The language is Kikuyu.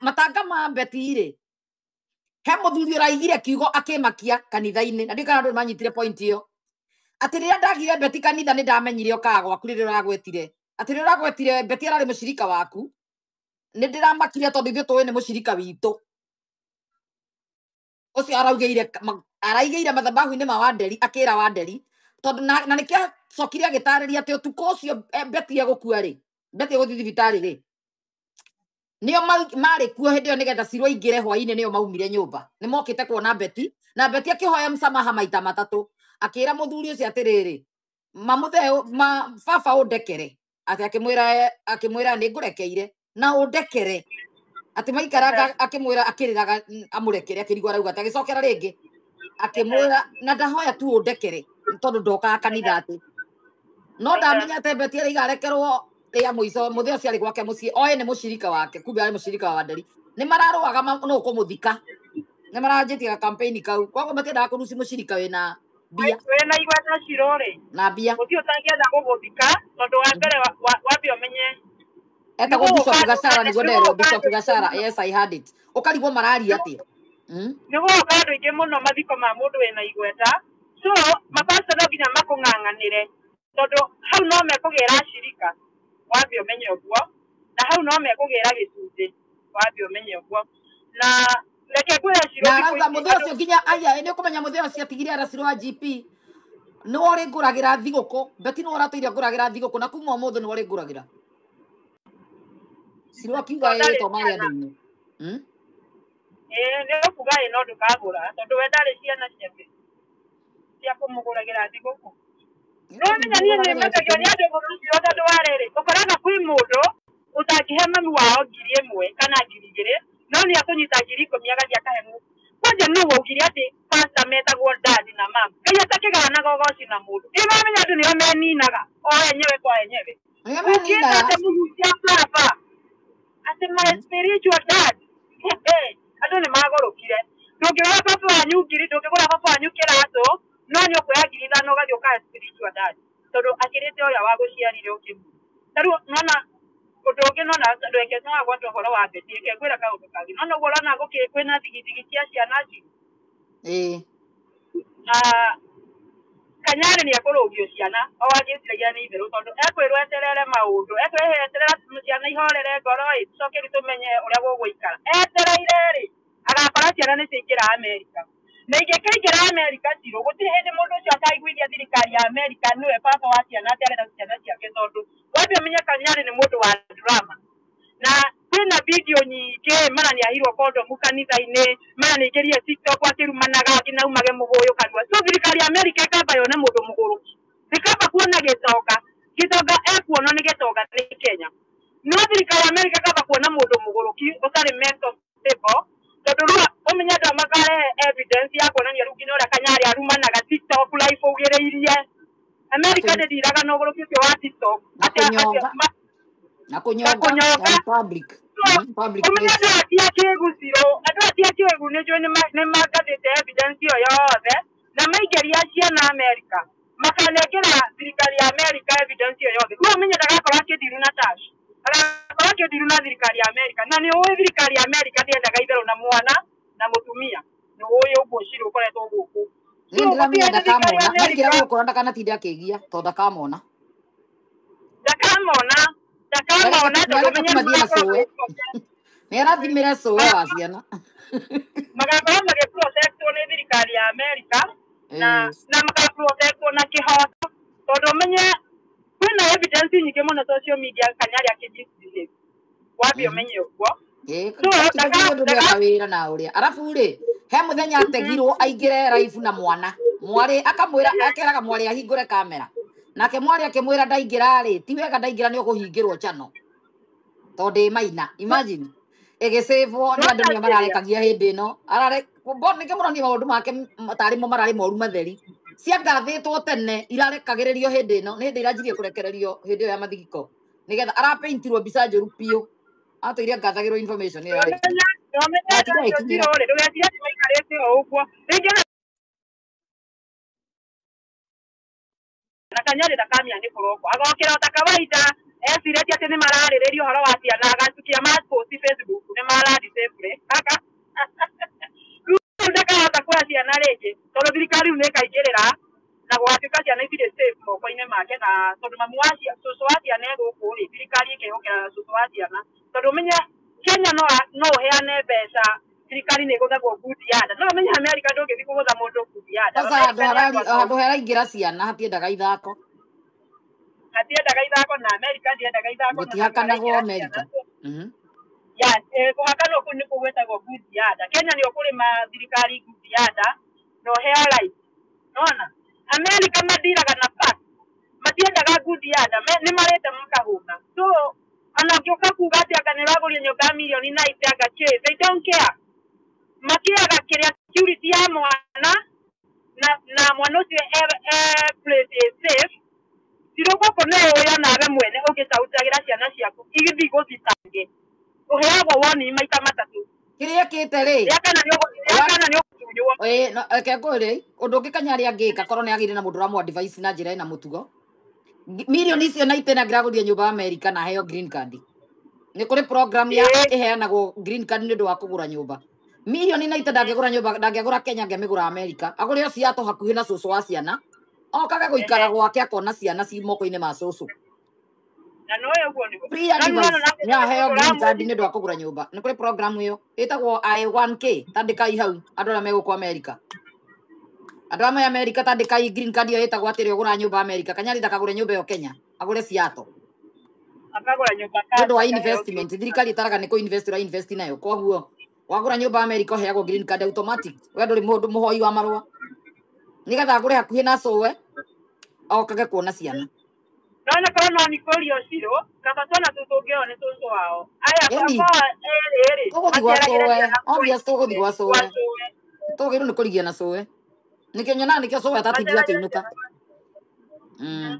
Matanga ma Beti rĩ, he mũthuri ũraigire kiugo akĩmakia kanitha-inĩ, na ndiũĩ kana andũ nĩmanyitire point ĩyo, atĩ rĩrĩa ndagire Beti kanitha nĩ ndamenyire okaga gwaku rĩrĩa ũragwetire, atĩ rĩrĩa ũragwetire Beti ararĩ mũcirika waku, nĩ ndĩramakire tondũ ithuĩ tũĩ nĩ mũcirika witũ ũcio araugĩire, araigĩire mathabahu-inĩ ma Wanderi, akĩra Wanderi tondũ na nĩkĩo acokire agĩtarĩria atĩ ũtukũ ũcio Beti egũkua rĩ, Beti egũthiĩ thibitarĩ rĩ, nĩo marĩ kuo hĩndĩ ĩyo nĩgetha Cirũ aingĩre hwaĩ-inĩ, nĩo maumire nyũmba, nĩ mokĩte kuona Beti, na Beti akĩhoya msamaha maita matatũ, akĩra mũthuri ũcio atĩrĩrĩ, mamũthe ma baba ũndekere, atĩ akĩmwĩra, akĩmwĩra nĩ ngũrekeire na ũndekere, atĩ maikaranga akĩmwĩra akĩrĩraga amũrekere, akĩrigwo arauga atĩ, agĩcokera rĩngĩ akĩmwĩra na ndahoya tu ũndekere tondũ ndokaga kanitha atĩ no ndamenya atĩ Beti araiga arekerwo rĩa mũico, mũthĩ ũcio arĩ gwake mũciĩ, oĩ nĩ mũcirika wake, kumbe arĩ mũcirika wa Wanderi, nĩ mararũaga nũ kũmũthika, nĩ maranjĩtie campaign kau, koguo matiendaga kũruci mũcirika wĩna mbia wĩna igweta Cirũ rĩ, na mbia gũtirĩ ũtangĩenda gũgũthika, tondũ wa mbere wambe ũmenye etagwo nĩgũgũka Bishop andũ Gashara, nĩguo nderwo nĩgũgũka Bishop andũ aingĩ Gashara, mũno. Yes, I heard it, ũkarigwo mararia atĩa. Nĩgũgũka andũ aingĩ mũno mathiko ma mũndũ wĩna igweta, so mapasta no nginya makũng'ang'anĩre, tondũ hau no mekũgĩra acirika, wambe ũmenye ũguo, na hau no mekũgĩra gĩcunjĩ, wambe ũmenye ũguo. Na reke ngwĩre Cirũ, na thikũ arauga ici mũthĩ andũ ũcio nginya aya nĩ ũkũmenya mũthĩ ũcio atigire aracirwo wa GP nĩwe ũrĩ ngũragĩra thigũkũ, Beti nĩwe ũratũire ngũragĩra thigũkũ, na kuma ũmũthĩ nĩwe ũrĩ ngũragĩra. Cirũ akiuga to ĩĩ ndarĩ to marĩ ciana andũ-inĩ. Ĩĩ nĩ ũkuga ĩ no ndũkagũra, tondũ we ndarĩ ciana ciake cia kũmũgũragĩra thigũkũ. Nĩ No menya niĩ nĩ ngũragĩra mendagio nĩ thigũkũ. andũ mũno Cirũ, tondũ wa rĩrĩ, ũkoraga kwĩ mũndũ ũtangĩhe mami wao 1,000 kana 2,000, no nĩ akũnyita 10,000 agathiĩ akahe kwanja nũ waugire atĩ pastor metagwo dad na mam, Ngai atakĩgayanaga ũgoci na mũndũ. Ĩ mamenya andũ nĩo meninaga o enyewe kwa enyewe, Nĩo ũngĩta meninaga. atĩ mũhunjia baba, atĩ my spiritual dad, andũ nĩ magũrũkire. Ndũngĩgũra baba wanyu ngiri, ndũngĩgũra baba wanyu kĩratũ, no nĩ ũkuoya 5,000 ũgathiĩ ũkahe spiritual dad, tondũ akĩrĩte ũrĩa wagũciarire ũkĩmũ. Ta rĩu nona ũndũ ũngĩ, nona reke no agwate ũhoro wa Beti, reke ngwĩre kaũndũ kangĩ. Nona ũguo ũrona kwĩna thigithigi cia ciana Cirũ. Ĩĩ. Kanyarĩ nĩ ekũrũgio ciana o agĩciragia nĩ itherũ, tondũ ekwĩrwo eterere maũndũ, ekwĩrwo eterera ciana ihorere ngoro ĩ, tũcoke rĩu tũmenye ũrĩa gũgũikara. Etereire rĩ, agakora ciana nĩ ciaingĩra Amerika, na ingĩkĩingĩra Amerika Cirũ, gũtirĩ hĩndĩ mũndũ ũcio akaiguithia thirikari ya Amerika nĩwe baba wa ciana, atĩ arenda ciana ciake, tondũ wambe ũmenye Kanyarĩ nĩ mũndũ wa drama, na kwĩna video nyingĩ, mara nĩ ahirwo kondomu kanitha-inĩ, mara nĩ aingĩrire TikTok akĩrumanaga nginya aumage mũgũyũ kanua. So thirikari ya Amerika ĩkamba yone mũndũ mũgũrũki, ĩkamba kuona gĩtonga, gĩtonga ekuonwo nĩ gĩtonga nĩ Kenya, no thirikari ya Amerika ĩkamba kuona mũndũ mũgũrũki ũtarĩ mental stable, tondũ rĩu ũmenye andũ aya makarehe evidence ya kuonania rĩu nginya ũrĩa Kanyarĩ arumanaga TikTok live augĩrĩirie. Na Amerika ndĩndiraga na ũgũrũki ũcio wa TikTok, na atĩ atĩ kũnyonga na na kũnyonga kũnyonga. in public, public Ũmenye place. andũ aya ti akĩgu Cirũ, andũ aya ti akĩgu, nĩ njũĩ nĩ mangathĩte evidence ĩyo yothe, na maingĩria ciana Amerika makanengera thirikari ya Amerika evidence ĩyo yothe. Rĩu ũmenye ndagakorwo akĩndiru na Tash, agakorwo akĩndiru na thirikari ya Amerika, na nĩ ũĩ thirikari ya Amerika ndĩendaga itherũ na mwana na mũtumia, nĩ ũĩ ũguo Cirũ ũkoretwo gũkũ. Niĩ So gũtirĩ ndĩramenya hĩndĩ thirikari ya ndakamona maingĩra Amerika gũkũ ndakanatinda akĩgia tondũ ndakamona. Ndakamona, ndakamona, tondũ Nĩareke ũmenye tu mathiĩ na magakorwo cũwe, nĩarathimĩre cũwe wa ciana. Magakorwo magĩprotectwo nĩ thirikari ya Amerika na Ĩĩ. na magaprotectwo na kĩhoto, tondũ ũmenye kwĩna evidence nyingĩ mũno social media Kanyarĩ akĩ misbehave, wambe ũmenye ũguo. Ĩĩ, So tiga ndaka mũndũ ndaka nĩeka wĩra na ũrĩa arabu rĩ, he mũthenya ategirwo aingĩre live na mwana mwarĩ akamwĩra, akeraga mwarĩ ahingũre kamera, nake mwarĩ akĩmwĩra ndaingĩra rĩ, ti wega ndaingĩra nĩ ũkũhingĩrwo channel tondũ ndĩ maina. Imagine ĩgĩcĩvwo nĩ andũ nĩo Nĩwanjĩria mararekagia hĩndĩ ĩno arare nĩkĩo mũronio maũndũ make tarĩ mo mararĩ moru matheri, ciangathĩtwo tene irarekagĩrĩrio hĩndĩ ĩno, nĩ hĩndĩ iranjirie kũrekererio hĩndĩ ĩyo ya mathigiko, nĩgetha arapeintirwo mbica njũru biũ, atũire ngathagĩrwo information ĩyo yarĩ kuo. Ũmenye Na andũ tiga acio ĩkinyĩra Cirũ rĩ, ndũgecirie atĩ maikarĩte o ũguo rĩngĩ ona na Kanyarĩ ndakamenya nĩ kũrokwo, agokĩra o ta kawaida ecirĩtie atĩ nĩ mararĩrĩria ũhoro wa ciana, agacukia ma post Facebook nĩ marandi. Tondũ thirikari rĩu nĩ ĩkaingĩrĩra na gũgatuĩka ciana itirĩ safe moko-inĩ make, na tondũ mamu wa cũcũ wa ciana e gũkũ rĩ, thirikari ĩkehokera cũcũ wa ciana. Tondũ ũmenye Kenya no ũheane mbeca, thirikari nĩ ĩgũthagwo good yard. No ũmenye America ndũngĩthiĩ kũgũtha mũndũ good yard. Sasa America handũ nĩ harari andũ handũ haraingĩra ciana hatiendaga ithako. Hatiendaga ithako, na America ndiendaga ithako na handũ Gũtihakanagwo haraingĩra America. ciana. Ya, kũhakanwo kũu nĩkuo gwĩtagwo good yard. Kenya nĩ ũkũrĩma thirikari good yard na ũheo right. Nona America mandiraga na fact, matiendaga good yard, nĩ marĩte makahũna. So ona ũngĩũka kuga atĩ anga nĩ ũragũria nyũmba ya mirioni 90 anga kĩ, they don't care. Makiaga kĩrĩa security ya mwana na mwana ũcio e place is safe. Tirũgũkũ nĩ ũĩ onawe mwene ũngĩcautagĩra ciana ciaku igĩthiĩ gũthitange, ũheagwo woni maita matatũ. Kĩrĩa kĩte rĩ, Rĩa kana nĩ rĩa kana nĩ ũgũtunywo. Ĩĩ, no, reke ngwĩre ũndũ ũngĩ Kanyarĩ angĩka korwo nĩ agĩire na mũndũ ũramũ advice na njĩra ĩna mũtugo. Mirioni icio na itena angĩragũrire nyũmba America na aheo green card. Nĩ kũrĩ program ya ĩheanagwo green card nĩ ũndũ wa kũgũra nyũmba. Mirioni na ite ndangĩgũra nyũmba, ndangĩgũra Kenya, angĩmĩgũra America. Agũre o Seattle hakuhĩ na cũcũ wa ciana. Okage gũikara gwake akona ciana ci moko-inĩ ma cũcũ. Na no ũguo nĩguo. Free Na advice nĩ nĩ aheo green card nĩ ũndũ wa kũgũra nyũmba. Nĩ kũrĩ program ĩyo ĩtagwo I1K, tandĩkai hau andũ arĩa megũkũ America. Andũ arĩa me America tandĩkai green card ĩyo ĩtagwo atĩrĩ ũgũra nyũmba America. Kanyari ndakagũre nyũmba ĩyo Kenya, agũre Seattle. Akagũra nyũmba Nĩ ũndũ wa akaheo investment, thirikari ĩtaraga nĩ kũ invest ũra invest nayo. Koguo wagũra nyũmba America ũheagwo green card automatic. We ndũrĩ mũndũ mũhoi wa marũa. Nĩgetha agũre hakuhĩ na cũwe okage kuona ciana. Nona korwo no nikũrio Shiro, kaba twana tũtũ ũngĩoywo nĩ cũcũ wao. Aya Ĩni. baba erĩ rĩ, Tũgũthiĩ gwa maceragĩre cũwe, ciana obvious tũgũthiĩ gwa gwa cũwe. cũwe. Tũgĩrwo nĩ kũrigia na cũwe. Nĩkĩo nyonaga nĩkĩo cũwe atatindire Maceragĩre akĩinũka. ciana.